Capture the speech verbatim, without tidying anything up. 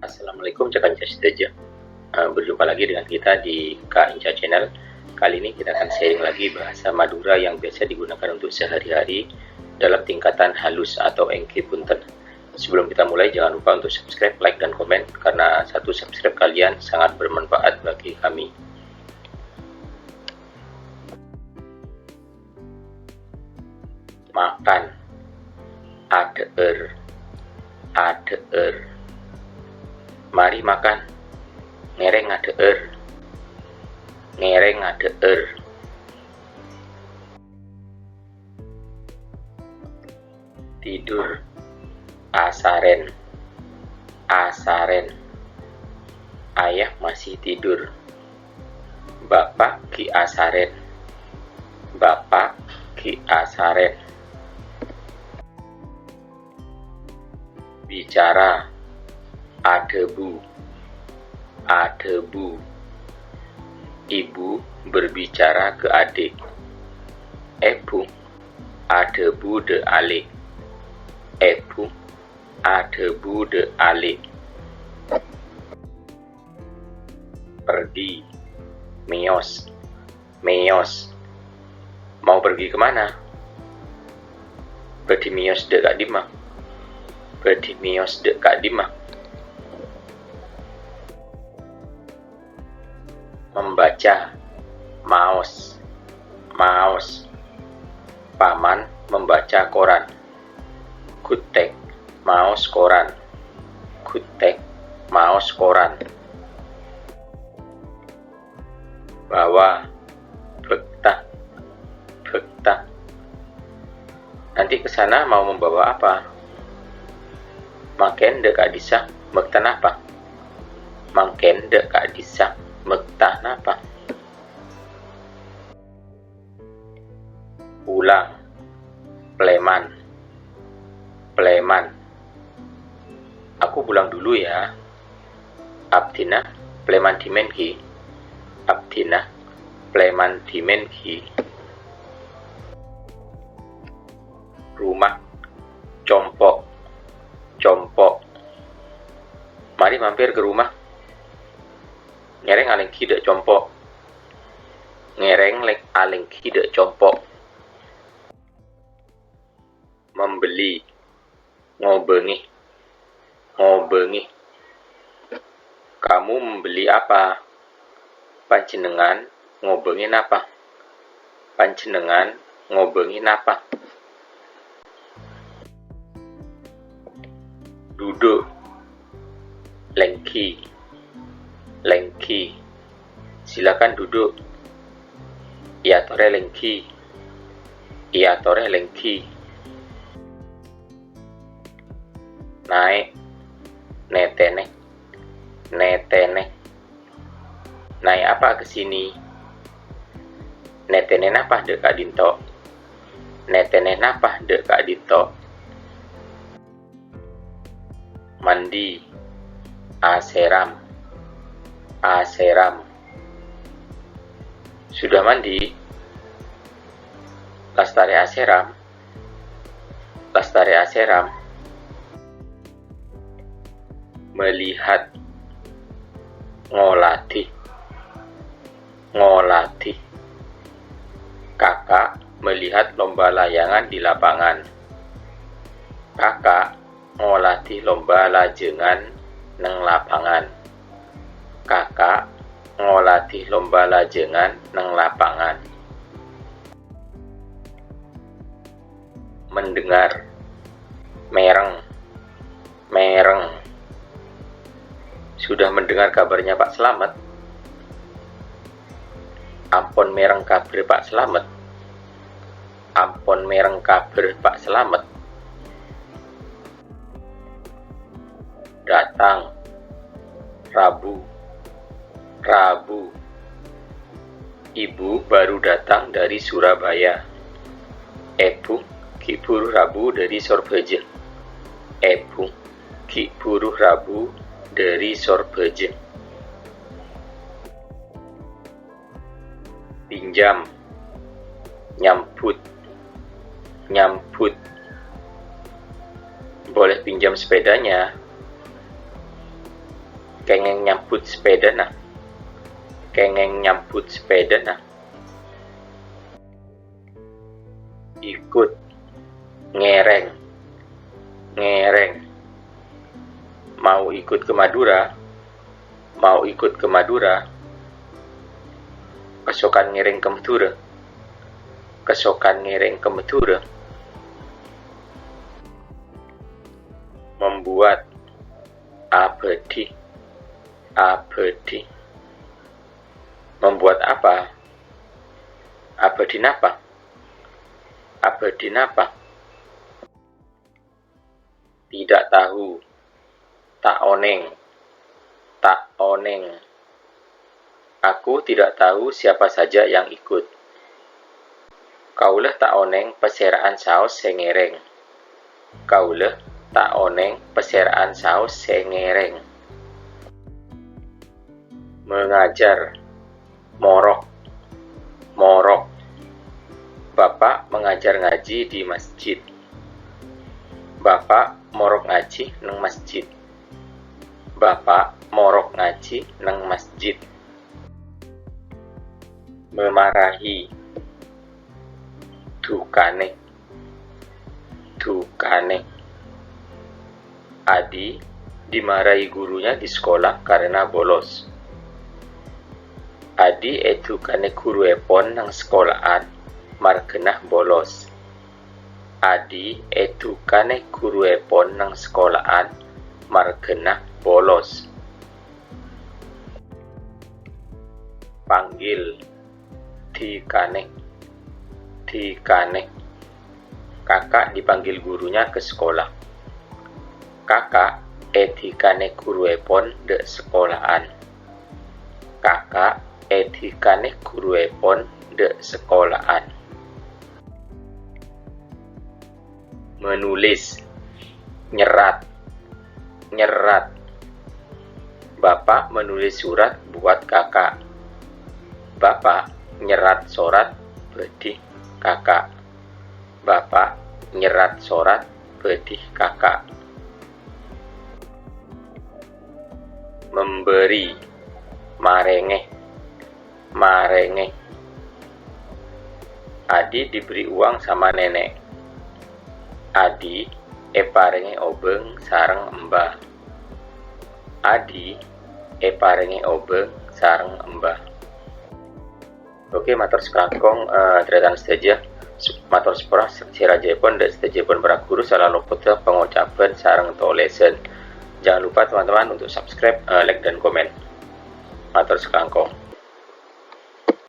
Assalamualaikum, ca'na kanca sadhâjâ. Eh, berjumpa lagi dengan kita di Kak Inca Channel. Kali ini kita akan sharing lagi bahasa Madura yang biasa digunakan untuk sehari-hari dalam tingkatan halus atau èngghi bhunten. Sebelum kita mulai, jangan lupa untuk subscribe, like, dan komen, karena satu subscribe kalian sangat bermanfaat bagi kami. Makan. Adhâ'âr. Adhâ'âr. Mari makan. Ngèrèng adhâ'âr. Ngèrèng adhâ'âr. Tidur. Asarèn. Asarèn. Ayah masih tidur. Bapa' ghi' asarèn. Bapa' ghi' asarèn. Bicara. Adhâbu. Adhâbu. Ibu berbicara ke adik. Èbhu adhâbu dâ' alè'. Èbhu adhâbu dâ' alè'. Pergi. Mèyos. Mèyos. Mau pergi ke mana? Bhâdhi mèyos dâ' ka'dimma? Bhâdhi mèyos dâ' ka'dimma? Membaca. Maos. Maos. Paman membaca koran. Ghutek maos koran. Ghutek maos koran. Bawa. Bhâkta. Bhâkta. Nanti ke sana mau membawa apa? Mangkèn dâ' ka'dissa' mèkta napa? Mangkèn dâ' ka'dissa' mèkta napa? Pulang. Palèman. Palèman. Aku pulang dulu ya. Abdhina palèman dhimèn ghi. Abdhina palèman dhimèn ghi. Rumah. Compo'. Compo'. Mari mampir ke rumah. Ngèrèng alèngghi dâ' compo'. Ngèrèng lè-, alèngghi dâ' compo'. Membeli. Ngobângè. Ngobângè. Kamu membeli apa? Panjhennengngan ngobângè napa? Panjhennengngan ngobângè napa? Duduk. Lèngghi. Lèngghi. Silakan duduk. Èyatorè lèngghi. Èyatorè lèngghi. Naik. Nètènè. Nètènè. Naik apa ke sini? Nètènè napa dâ' ka'dinto? Nètènè napa dâ' ka'dinto? Mandi. Asèram. Asèram. Sudah mandi? Lastarè asèram. Lastarè asèram. Melihat. Ngoladhi. Ngoladhi. Kakak melihat lomba layangan di lapangan. Kakak ngoladhi lomba lajângan neng lapangan. Kakak ngoladhi lomba lajângan neng lapangan. Mendengar. Mèreng. Mèreng. Sudah mendengar kabarnya Pak Slamet? Ampon mèreng kabhâr Pak Slamet? Ampon mèreng kabhâr Pak Slamet? Datang. Rabu. Rabu. Ibu baru datang dari Surabaya. Èbhu ghi' buru rabu dâri Sorbhâjâ. Èbhu ghi' buru rabu dâri Sorbhâjâ. Pinjam. Nyambut. Nyambut. Boleh pinjam sepedanya? Kèngèng nyambhut sapèdhâna. Kèngèng nyambhut sapèdhâna. Ikut. Ngèrèng. Ngèrèng. Mau ikut ke Madura? Mau ikut ke Madura? Kasokan ngèrèng ka Madhurâ. Kasokan ngèrèng ka Madhurâ. Membuat. Abâdhi. Abâdhi. Membuat apa? Abâdhi napa? Abâdhi napa? Tidak tahu. Ta' onèng. Ta' onèng. Aku tidak tahu siapa saja yang ikut. Kaulâ ta' onèng pasèra'an saos sè ngèrèng. Kaulâ ta' onèng pasèra'an saos sè ngèrèng. Mengajar. Morok. Morok. Bapak mengajar ngaji di masjid. Bapak morok ngaji neng masjid. Bapak morok ngaji neng masjid. Memarahi. Dhukanè. Dhukanè. Adi dimarahi gurunya di sekolah karena bolos. Adi èdhukanè guruèpon neng sekolahan marghâna bolos. Adi èdhukanè guruèpon neng sekolahan marghâna bolos. Panggil. Dhikanè. Dhikanè. Kakak dipanggil gurunya ke sekolah. Kaka' èdhikanè guruèpon dâ' sekolahan. Kaka' èdhikanè guruèpon dâ' sekolahan. Menulis. Nyerrat. Nyerrat. Bapak menulis surat buat Kakak. Bapak nyerrat sorat bâdhi Kakak. Bapak nyerrat sorat bâdhi Kakak. Memberi. Marèngè. Marèngè. Adi diberi uang sama nenek. Adi èparèngè obâng sareng embah. Adi èparèngè obâng sareng embah. Oke, mator sakalangkong, eh, tarètan sadhâjâ. Mator saporah sè rajâèpon dâ' sadhâjâèpon para guru sala lopot pangocabhân sareng tolèsan. Jangan lupa teman-teman untuk subscribe, eh, like, dan komen. Mator sakalangkong.